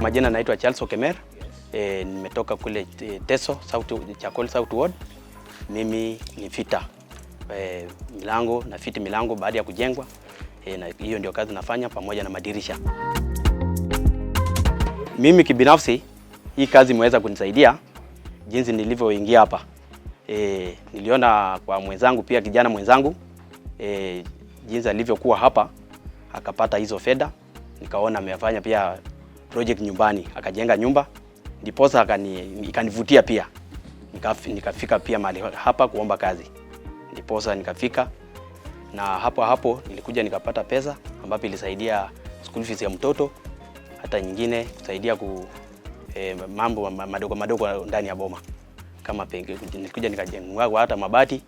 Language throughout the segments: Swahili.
Majina naitwa Charles Okemer. Nimetoka kule Teso South, Chakol South Ward. Mimi ni fitter milango na fit milango baada ya kujengwa. Na hiyo ndio kazi nafanya pamoja na madirisha. Mimi kibinafsi hii kazi imeweza kunisaidia jinsi nilivyoingia hapa. Niliona kwa mwenzangu pia, kijana mwenzangu, jinsi alivyokuwa hapa akapata hizo fedha, nikaona amefanya pia project nyumbani, akajenga nyumba, ndiposa ikanivutia pia, nikafika pia mahali hapa kuomba kazi, ndiposa nikafika na hapo hapo nilikuja nikapata pesa ambapo ilisaidia school fees ya mtoto, hata nyingine kusaidia mambo madogo madogo ndani ya boma, kama nilikuja nikajenga hata mabati,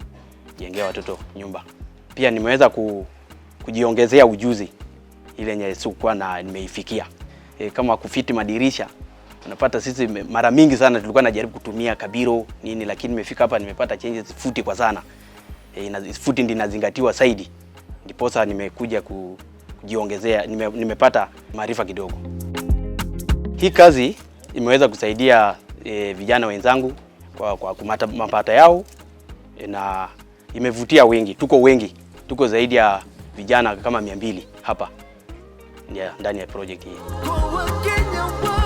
jengea watoto nyumba. Pia nimeweza kujiongezea ujuzi ile yenye sikuwa na nimeifikia, kama kufit madirisha. Unapata sisi mara mingi sana tulikuwa najaribu kutumia kabiro nini, lakini nimefika hapa nimepata changes futi kwa sana. Futi ndio inazingatiwa zaidi, ndiposa nimekuja kujiongezea, nimepata maarifa kidogo. Hii kazi imeweza kusaidia vijana wenzangu kwa kumata mapato yao, na imevutia wengi. Tuko wengi, tuko zaidi ya vijana kama 200 hapa ndani ya project hii. Kwa Wakenya wote.